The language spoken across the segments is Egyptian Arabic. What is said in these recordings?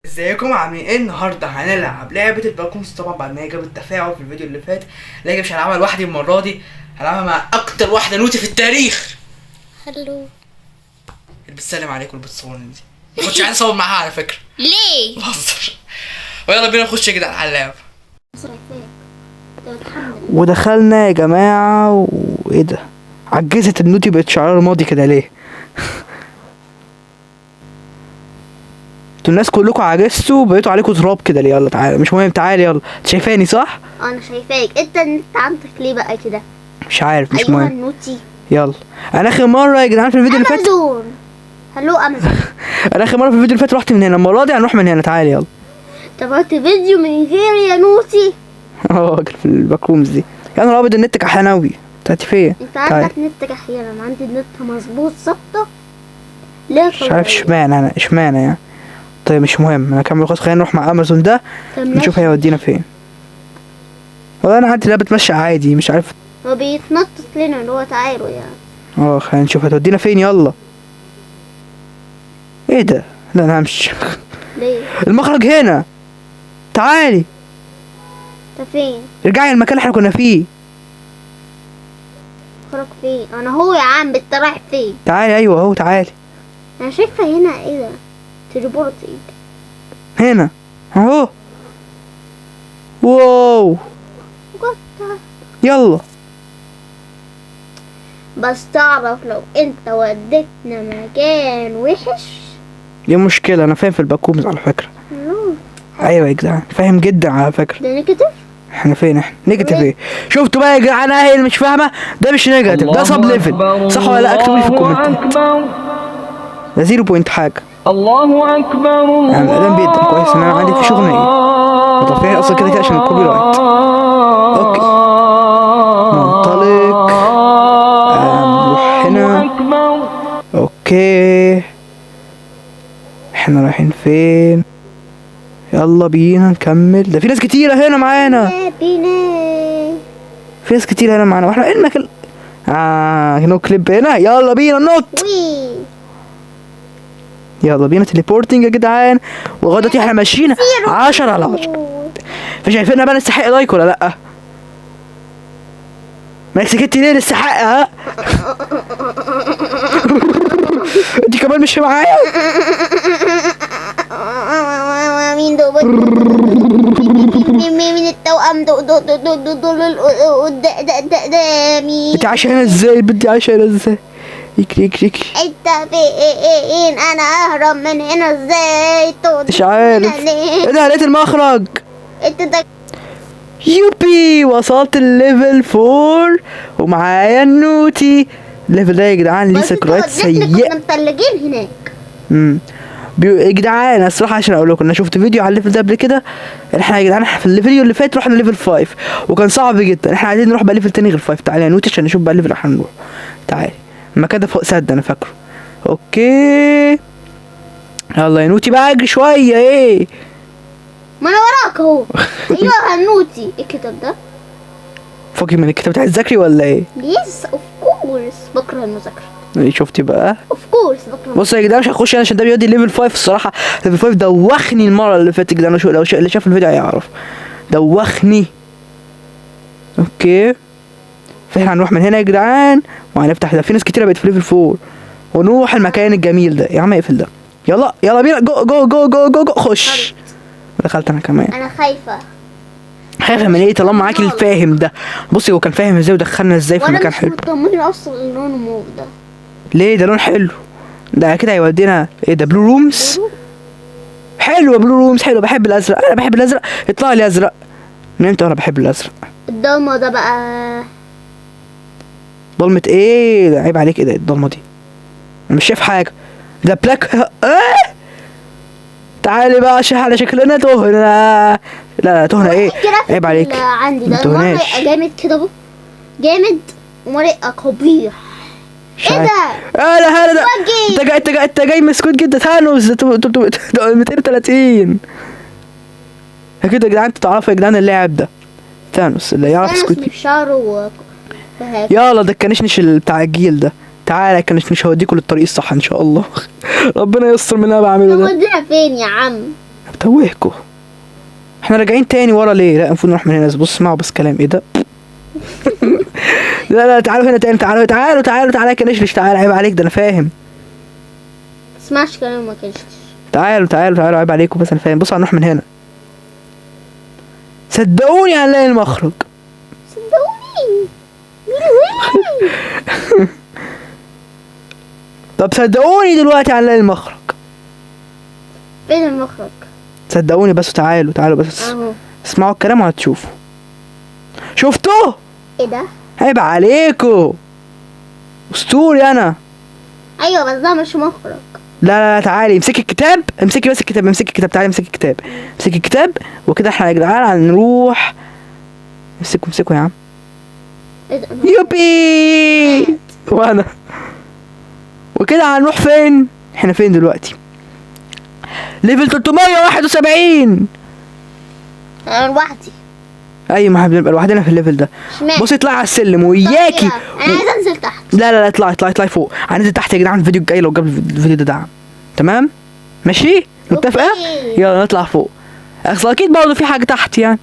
ازيكم عاملين ايه؟ النهارده هنلعب لعبه ال Backrooms، طبعا بعد ما هي جابت تفاعل في الفيديو اللي فات، لكن مش هلعبها لوحدي المرة دي، هلعبها مع اكتر واحدة naughty في التاريخ hello. اللي بتسلم عليكم واللي بتصورني دي. ما كنتش عايز اصور معاها على فكرة. ليه؟ بهزر. ويلا بينا نخش يا جدعان على اللعبة. شايفاك. ودخلنا يا جماعة، وايه ده؟ عجزت ال naughty بقت شعرها رمادي كده ليه؟ انتوا الناس كلكم عجزتوا وبقيتوا عليكم تراب كده ليه؟ يلا تعالى، مش مهم، تعالى يلا. انت شايفاني صح؟ انا شايفاك. انت عندك ليه بقى كده؟ مش عارف، مش ايوه مهم. ال naughty. يلا انا اخر مرة يا جدعان في الفيديو اللي فات، امازون. hello امازون. انا اخر مرة في الفيديو اللي فات رحت من هنا، المرة دي هنروح من هنا. تعالى يلا. تابعت فيديو من غير يا naughty. اه في ال Backrooms دي. يا نهار ابيض، النت كحيان اوي. بتاعتي فين؟ انت عندك نت كحيان، انا عندي النت مظبوط ظابطة. ليه؟ مش عارف اشمعنى انا، اشمعنى يعني. طيب مش مهم، انا كمل خلاص. خلينا نروح مع امازون ده نشوف هيودينا فين. والله انا عندي لا بتمشي عادي، مش عارف. هو بيتنطط لنا اللي هو تعالوا يعني. خلينا نشوف هتودينا فين. يلا. ايه ده؟ لا انا همشي. ليه؟ المخرج هنا. تعالي. انت فين؟ ارجعي المكان اللي احنا كنا فيه. خرج فين؟ انا هو يا عم، انت رايح فين؟ تعالي. ايوه اهو، تعالي. انا شايفه هنا ايه ده؟ teleporting هنا اهو. wow. يلا. بس تعرف لو انت وديتنا مكان وحش. دي مشكلة، انا فاهم في ال Backrooms على فكرة. ايوه يا جدعان، فاهم جدا على فكرة. ده negative؟ احنا فين؟ احنا negative ايه؟ شفتوا بقى يا جدعان؟ اهي اللي مش فاهمة، ده مش negative، ده sub level، صح ولا لا؟ اكتبوا لي في الكومنتات. ده zero point حاجة. الله اكبر. يعني الادم بيقدم كويس ان انا عندي في شغل ايه اصلا كده كده عشان ال copyright. okay ننطلق، نروح هنا. okay احنا رايحين فين؟ يلا بينا نكمل. ده في ناس كتيرة هنا معانا، في ناس كتيرة هنا معانا، واحنا ايه المكان؟ no clip هنا. يلا بينا نط. يلا بينا teleporting يا جدعان. ولغاية دلوقتي احنا ماشيين 10 على 10. فشايفيننا بقى نستحق like ولا لأ؟ مالك سكتي ليه؟ نستحق. ها؟ انت كمان مش معايا؟ مين دول؟ مين التوأم دول؟ دول قدامي. انت عايشة هنا ازاي؟ البنت عايشة هنا ازاي؟ اجري اجري اجري. انت فين؟ انا اهرب من هنا ازاي؟ مش عارف. ايه ده؟ لقيت المخرج. انت ده. يوبي، وصلت ال level 4 ومعايا ال naughty. ال level ده يا جدعان ليه ذكريات سيئة. كنا متلجين هناك. يا جدعان الصراحة عشان اقول لكم، انا شفت فيديو على ال level ده قبل كده. احنا يا جدعان في الفيديو اللي فات رحنا level 5 وكان صعب جدا. احنا عايزين نروح بقى level تاني غير 5. تعالى يا naughty عشان نشوف بقى ال level اللي هنروح. تعالي، المكان ده فوق سد انا فاكره. okay يلا يا naughty بقى اجري شوية. ايه؟ ما انا وراك اهو. ايوه يا naughty. ايه الكتاب ده؟ فوقي من الكتاب بتاع الذاكري ولا ايه؟ yes of course، بكره المذاكرة. ايه شفتي بقى؟ of course بكره. بصوا يا جدعان مش هخش انا عشان ده بيودي level 5. الصراحة level 5 دوخني المرة اللي فاتت يا جدعان. لو اللي شاف الفيديو هيعرف دوخني. okay فاحنا هنروح من هنا يا جدعان وهنفتح ده. في ناس كتيرة بقت في level 4 ونروح المكان الجميل ده. يا عم اقفل ده. يلا يلا بينا. go go go go go go. خش. دخلت انا كمان. انا خايفة. خايفة من ايه طالما معاك الفاهم ده؟ بصي هو كان فاهم ازاي ودخلنا ازاي في مكان حلو. وانا مش مطمنه اصلا اللون موف ده. ليه؟ ده لون حلو ده كده هيودينا. ايه ده؟ blue rooms. حلو، blue rooms حلو. بحب الازرق، انا بحب الازرق. يطلع لي ازرق من امتى وانا بحب الازرق؟ الضلمة ده بقى. ضلمة ايه ده؟ عيب عليك. ايه ده الضلمة دي؟ انا مش شايف حاجة. ده black. ايه؟ تعالي بقى عشان على شكلنا تهنا. لا لا تهنا ايه؟ عيب عليك. عندي ده مرة يبقى جامد كده اهو، جامد، ومرة يبقى قبيح. ايه ده؟ هلا هلا ده. انت جاي انت جاي انت جاي مسكوت جدا. ثانوس 230 اكيد يا جدعان. انتوا تعرفوا يا جدعان اللاعب ده ثانوس اللي يعرف سكوت. بشعره. يلا ده الكنشنش بتاع الجيل ده. تعالى الكنشنش هوديكوا للطريق الصح ان شاء الله. ربنا يستر من اللي انا بعمله ده. ودينا فين يا عم؟ بتوهكوا. احنا راجعين تاني ورا ليه؟ لا المفروض نروح من هنا. بص اسمعوا بس كلام. ايه ده؟ لا لا تعالوا هنا تاني، تعالوا تعالوا تعالوا تعالى يا كنشلش، تعالى عيب عليك ده انا فاهم. تسمعش كلام ما كنشلش. تعالوا تعالوا تعالوا عيب عليكم بس انا فاهم. بصوا هنروح من هنا، صدقوني هنلاقي المخرج. صدقوني. طب صدقوني دلوقتي هنلاقي المخرج. فين المخرج؟ صدقوني بس، تعالوا تعالوا بس اهو. اسمعوا الكلام وهتشوفوا. شفتوه؟ ايه ده؟ عيب عليكم، اسطوري انا. ايوه بس ده مش مخرج. لا لا لا تعالي امسكي الكتاب، امسكي بس الكتاب، امسكي الكتاب، تعالي امسكي الكتاب، امسكي الكتاب. وكده احنا يا جدعان هنروح. امسكوا امسكوا يا عم. ايه ده؟ يوبي. وانا وكده هنروح فين؟ احنا فين دلوقتي؟ level 371. انا لوحدي. ايوه ما احنا بنبقى لوحدنا في ال level ده. اشمعنى؟ بصي اطلعي على السلم وياكي. انا عايزه انزل تحت. لا لا لا اطلعي اطلعي اطلعي فوق. هننزل تحت يا جدعان الفيديو الجاي لو جاب الفيديو ده دعم. تمام؟ ماشي؟ متفقه؟ okay. يلا نطلع فوق. اصل اكيد برضه في حاجة تحت يعني.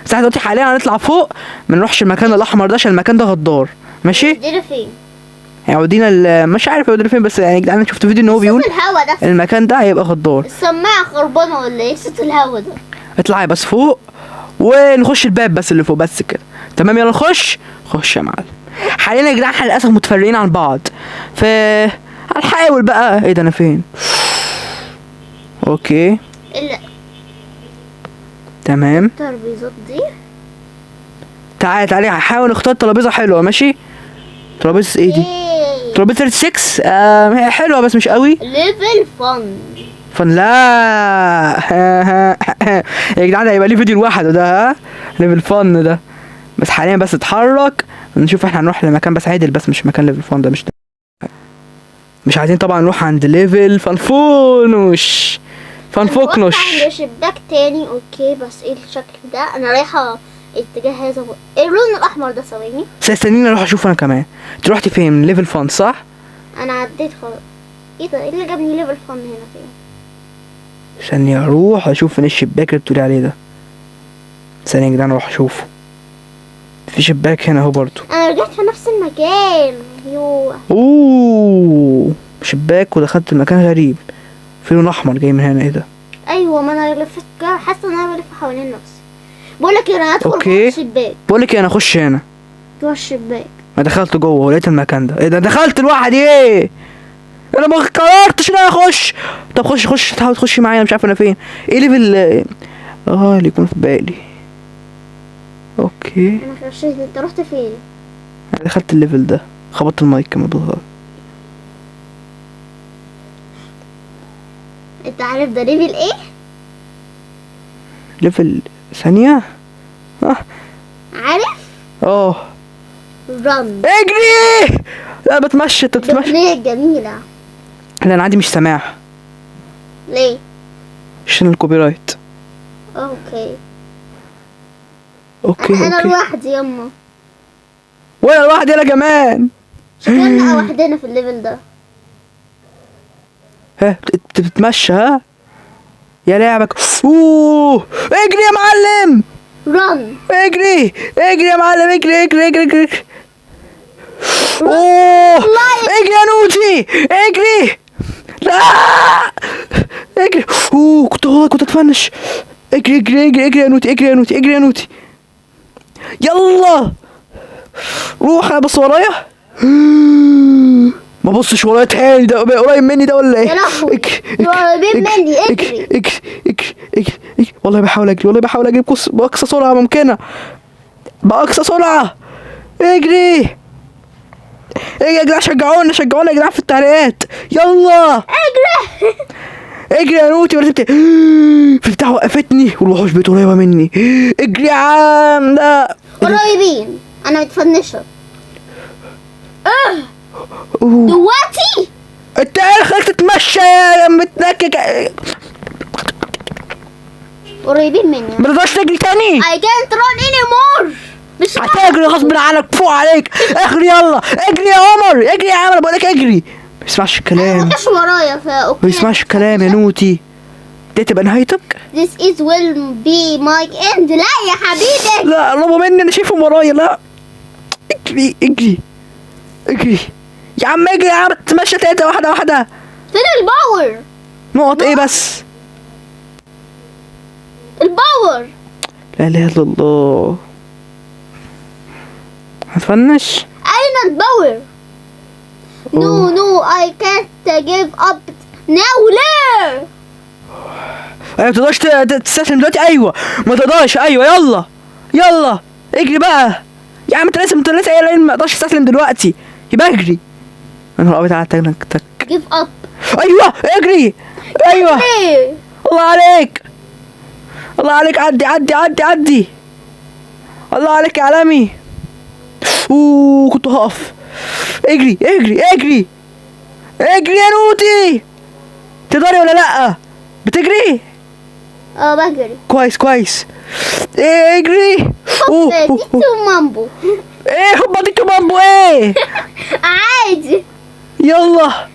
بس احنا دلوقتي حاليا هنطلع فوق، ما نروحش المكان الاحمر ده عشان المكان ده غدار. ماشي؟ ودينا فين؟ يعني ودينا مش عارف يودينا فين، بس يعني يا جدعان انا شفت فيديو ان هو بيقول صوت الهوا ده. المكان ده هيبقى غدار. السماعة خربانة ولا ايه؟ صوت الهوا ده. اطلعي بس فوق ونخش الباب بس اللي فوق بس كده. تمام يلا نخش. خش يا معلم. حاليا يا جدعان احنا للاسف متفرقين عن بعض، ف هنحاول بقى. ايه ده انا فين؟ okay تمام. الترابيزات دي. تعالي تعالي هحاول اختار ترابيزة حلوة. ماشي؟ ترابيزة ايه دي؟ ترابيزة 36. هي حلوة بس مش قوي. level fun. fun لا. يا جدعان هيبقى ليه فيديو لوحده ده. ها level fun ده. بس حاليا بس اتحرك نشوف احنا هنروح لمكان بس عادل، بس مش مكان level fun ده. مش عايزين طبعا نروح عند level فنفونوش. فنفوكنوش. عند شباك تاني. okay بس ايه الشكل ده؟ انا رايحة اتجاه هذا اللون الاحمر ده. ثواني استنيني اروح اشوف انا كمان. انت روحتي فين؟ level fun صح؟ انا عديت خلاص. ايه ده؟ ايه اللي جابني level fun هنا تاني؟ ثانية اروح اشوف فين الشباك اللي بتقولي عليه ده. ثانية يا جدعان اروح اشوفه. في شباك هنا اهو برضو. انا رجعت في نفس المكان. يوه. اوه شباك ودخلت المكان غريب. في لون احمر جاي من هنا. ايه ده؟ ايوه ما انا لفيت كده، حاسه ان انا بلف حوالين نفسي. بقول لك انا هدخل جوه الشباك. بقول لك انا اخش هنا جوه الشباك. ما دخلت جوه ولقيت المكان ده. ايه ده؟ دخلت لوحدي. ايه؟ انا ما قررتش ان انا اخش. طب خش خش، تحاول تخشي معايا. انا مش عارف انا فين. ايه level اللي يكون في بالي. okay انا خشيت. انت رحت فين؟ انا دخلت ال level ده. خبطت المايك كمان بالغلط. انت عارف ده level ايه؟ level ثانية. عارف؟ run. اجري. لا بتمشي. انت بتتمشى. الاغنية الجميلة. لا انا عندي مش سامع. ليه؟ عشان ال copyright. okay okay انا okay. لوحدي يما. وانا لوحدي انا كمان. شكلنا لوحدنا في ال level ده. ها بتتمشى. ها يا لعبك. اوه اجري يا معلم. run. اجري اجري يا معلم. اجري اجري اجري اجري. اوه اجري يا نوتي اجري. لا اجري. اوه كنت والله كنت اتفنش. اجري اجري اجري اجري يا نوتي. اجري يا نوتي. اجري يا نوتي. يلا روح. انا بص ورايا. ما بصش ورايا تاني. ده قريب مني ده ولا ايه؟ يا لهوي. قريبين مني. اجري اجري اجري اجري اجري. والله بحاول اجري. والله بحاول اجري باقصى سرعة ممكنة. باقصى سرعة. اجري اجري يا جدعان. شجعونا شجعونا يا جدعان في التعليقات. يلا اجري اجري يا نوتي. ولا في بتاع وقفتني والوحوش بقت قريبه مني. اجري يا عم. لا قريبين. انا متفنشه. دلوقتي انت ايه خليك تتمشى يا متنكك. قريبين مني. ما تقدرش تجري تاني. I can't run anymore. مش هتجري غصب عنك. فوق عليك. اجري يلا. اجري يا عمر. اجري يا عمر. بقول لك اجري. ما بيسمعش الكلام. ما ورايا فا okay. ما بيسمعش الكلام يا نوتي. دي تبقى نهايتك. This is will be my end. لا يا حبيبي. لا قربوا مني، انا شايفهم ورايا. لا اجري اجري اجري يا عم، اجري يا عم، تمشى تلاتة واحدة واحدة. فين ال power؟ نقط ايه بس؟ ال power. لا اله الا الله. هتفنش. أين ال power؟ No no I can't give up now. ليه؟ ايوه ما تقدرش تستسلم دلوقتي. ايوه ما تقدرش. ايوه يلا يلا اجري بقى يا عم، انت لسه، انت لسه قايل ما اقدرش استسلم دلوقتي، يبقى اجري. يا نهار ابيض على التك تك. give up. ايوه اجري. ايوه ليه؟ الله عليك، الله عليك، عدي عدي عدي عدي. الله عليك يا عالمي. اوه كنت هقف. اجري اجري اجري اجري يا نوتي. تقدري ولا لا؟ بتجري؟ اه بجري. كويس كويس. ايه اجري. أوه، أوه، أوه. ديتو مامبو. ايه هوبا ديتو مامبو ايه؟ عادي. يلا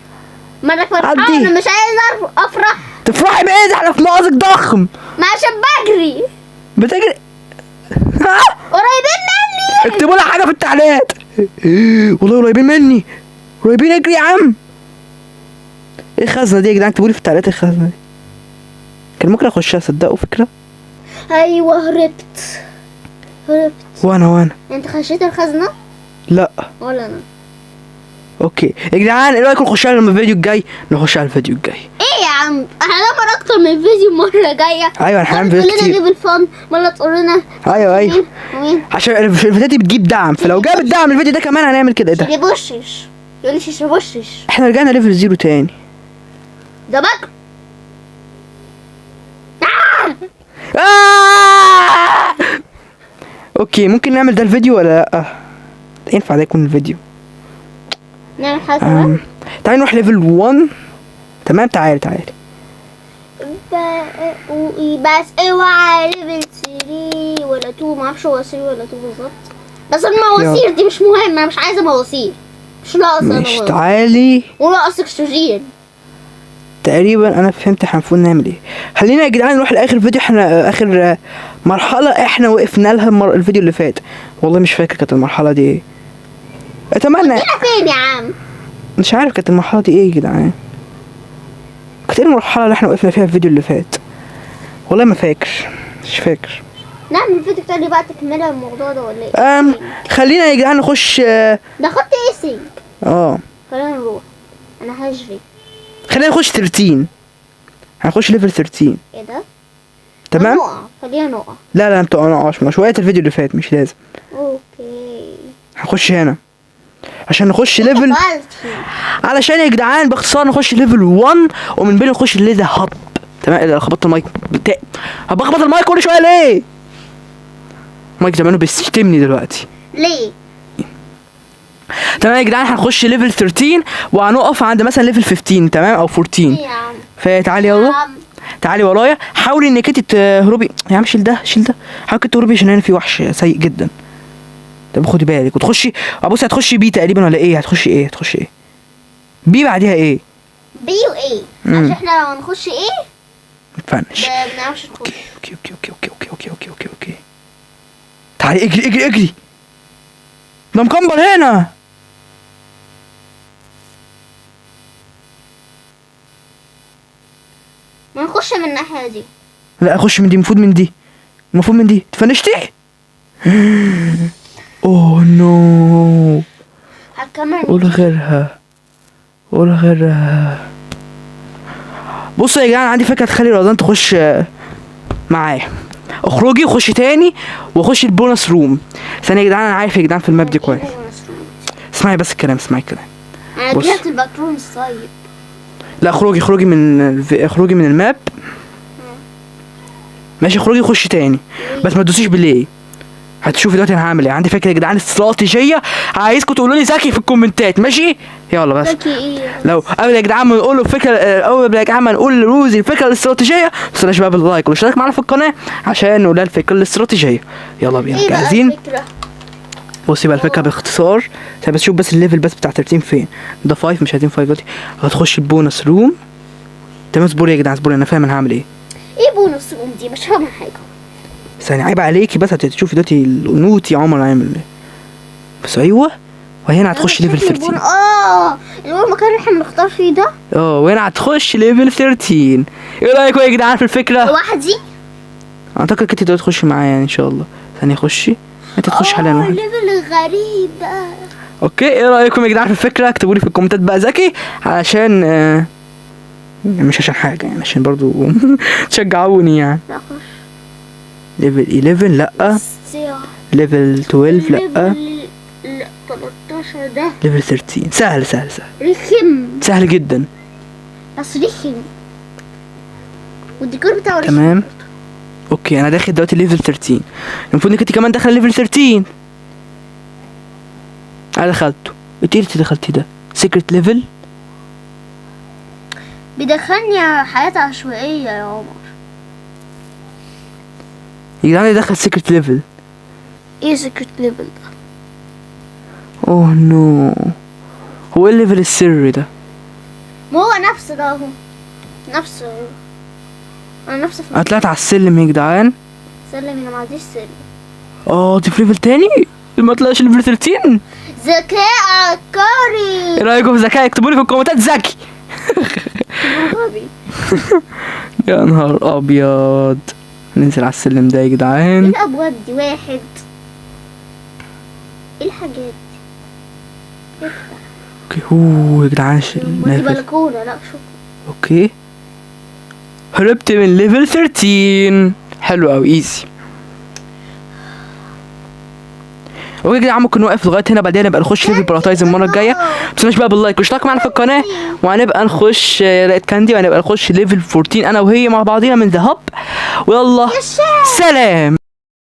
ما انا فرحانة، عدي. مش عايز افرح. تفرحي بايه؟ ده احنا في مأزق ضخم. ما عشان بجري. بتجري. ها؟ قريبين مني. اكتبوا لها حاجة في التعليقات. والله قريبين مني، قريبين. اجري يا عم. ايه الخزنة دي يا جدعان؟ اكتبوا لي في التعليقات ايه الخزنة دي. كان ممكن اخشها، صدقوا فكرة. ايوه هربت هربت. وانا انت خشيت الخزنة؟ لا. ولا انا. okay يا جدعان، ايه رايكم نخش على الفيديو الجاي؟ نخش على الفيديو الجاي. ايه يا عم، احنا هنعمل اكتر من فيديو المرة الجاية. ايوه احنا هنعمل مرة فيديو تقول لنا كتير. level fun، مرة تقول لنا ايوه ايوه، ومين عشان الفيديوهات دي بتجيب دعم، فلو جاب الدعم الفيديو ده كمان هنعمل كده. ايه ده؟ يبشش، يقول لي شيش بشش. احنا رجعنا level zero تاني. ده بكر. آه! okay ممكن نعمل ده الفيديو ولا لا؟ ينفع ده يكون الفيديو؟ نعمل حاجة كمان. تعالي نروح level 1. تمام تعالي تعالي. بس اوعى level 3 ولا 2، ما اعرفش هو 3 ولا 2 بالظبط، بس المواسير دي مش مهمة، انا مش عايزه مواسير، مش ناقصه انا ماشي مواسير. تعالي. وناقص اكسجين. تقريبا انا فهمت احنا المفروض نعمل ايه. خلينا يا جدعان نروح لاخر فيديو، احنا اخر مرحلة احنا وقفنا لها الفيديو اللي فات. والله مش فاكر كانت المرحلة دي ايه. اتمنى. فين يا عم؟ مش عارف كانت المرحلة دي ايه يا جدعان. كانت ايه المرحلة اللي احنا وقفنا فيها الفيديو اللي فات؟ والله ما فاكر، مش فاكر. نعمل فيديو تاني بقى تكمله الموضوع ده ولا ايه؟ خلينا يا جدعان نخش. ده خدت ايه سينك؟ خلينا نروح، انا هجري. خلينا نخش 13. هنخش level 13. ايه ده؟ تمام؟ نقع، خلينا نقع. لا لا ما نقعش، مش وقت الفيديو اللي فات، مش لازم. okay هنخش هنا عشان نخش level، علشان يا جدعان باختصار نخش level 1 ومن بينه نخش الليزر hub. تمام. إيه ده؟ خبطت المايك بتاع، بخبط المايك كل شوية ليه؟ المايك زمانه بيشتمني دلوقتي. ليه؟ تمام يا جدعان هنخش level 13 وهنقف عند مثلا level 15 تمام او 14. ايه يا عم؟ فتعالي يلا، تعالي ورايا. حاولي انك انت تهربي يا عم. شيل ده شيل ده، حاولي تهربي عشان هنا في وحش سيء جدا. طب خدي بالك وتخشي. بصي هتخشي B تقريبا ولا ايه؟ هتخشي ايه؟ هتخشي ايه؟ B بعديها ايه؟ B و A؟ عشان احنا لو هنخش A متفنش. ما بنعرفش نخش. okay okay okay okay okay okay okay okay okay. تعالي اجري اجري اجري. ده مكمبر هنا. ما نخش من الناحية دي. لا اخش من دي، المفروض من دي، المفروض من دي. اتفنشتي؟ oh no. هكمل. قول غيرها، قول غيرها. بصوا يا جدعان عندي فكرة تخلي رمضان تخش معايا. اخرجي وخشي تاني وخشي ال bonus room. ثانية يا جدعان، انا عارف يا جدعان في ال map دي كويس. اسمعي بس الكلام، اسمعي الكلام. انا بص. كرهت ال backrooms. طيب لا اخرجي، اخرجي من اخرجي من ال map. ماشي اخرجي وخشي تاني، بس ما تدوسيش play. هتشوفي دلوقتي انا هعمل ايه. عندي فكرة يا جدعان استراتيجية، عايزكم تقولوا لي ذكي في الكومنتات. ماشي يلا بس. ذكي ايه؟ لو قبل يا جدعان ما نقول له الفكرة، قبل يا جدعان ما نقول لروزي الفكرة الاستراتيجية، ما تنسوناش بقى بال like والاشتراك معانا في القناة عشان نقول لها الفكرة الاستراتيجية. يلا بينا، ايه بقى جاهزين؟ الفكرة؟ بصي بقى الفكرة باختصار. طب بس شوف بس ال level بس بتاع 13 فين؟ ده 5، مش عايزين 5 دلوقتي. هتخش ال bonus room. تمام اصبري يا جدعان اصبري، انا فاهم انا هعمل ايه. ايه bonus room دي؟ مش فاهمه حاجه. ثانية، عيب عليكي، بس هتشوفي دلوقتي النوتي عمر عامل ايه. بس ايوه، وهنا هتخش level 13. اه، اللي هو المكان اللي احنا بنختار فيه ده. اه، وهنا هتخش level 13. ايه رايكم يا جدعان في الفكره؟ لوحدي؟ اعتقد كنت تقدر تخش معايا يعني ان شاء الله. ثانيه، خشي انت، تخش حاليا لوحدك. level غريب بقى. okay، ايه رايكم يا جدعان في الفكره؟ اكتبوا لي في الكومنتات بقى ذكي، علشان مش عشان حاجه يعني، عشان برضو تشجعوني يعني. لا، خش. level 11 لا. سيا. level 12 لا. level لا، 13 ده. level 13 سهل سهل سهل. رخم. سهل جدا. بس رخم، والديكور بتاعه رخم. تمام، okay، انا داخل دلوقتي level 13. المفروض انك انت كمان داخله level 13. انا دخلته. انت ايه اللي دخلتي ده؟ secret level. بيدخلني على حياة عشوائية يا عمر. يا جدعان، دخل secret level. ايه secret level ده؟ oh no، هو ايه ال level السري ده؟ ما هو نفس ده اهو، نفس، انا نفس في انا طلعت على السلم يا جدعان. سلم، انا ما عنديش سلم. اه، دي في level تاني، ما طلعش level 13. ذكاء عبقري. ايه رايكم في ذكاء؟ اكتبوا لي في الكومنتات ذكي. غبي. يا نهار ابيض، ننزل على السلم ده يا ايه جدعان. الابواب دي؟ واحد، ايه الحاجات دي؟ افتح. okay، هو يا جدعان ودي level. بلكونه، لا شكرا. okay، هربت من level 13. حلو قوي، easy. okay يا جدعان، ممكن نوقف لغايه هنا، بعدين نبقى نخش level Paradise المره الجايه. ما تنسوش بقى بال like واشتراك معانا في القناه، وهنبقى نخش لقيت candy، وهنبقى نخش level 14 انا وهي مع بعضينا من the hub. ويلا سلام.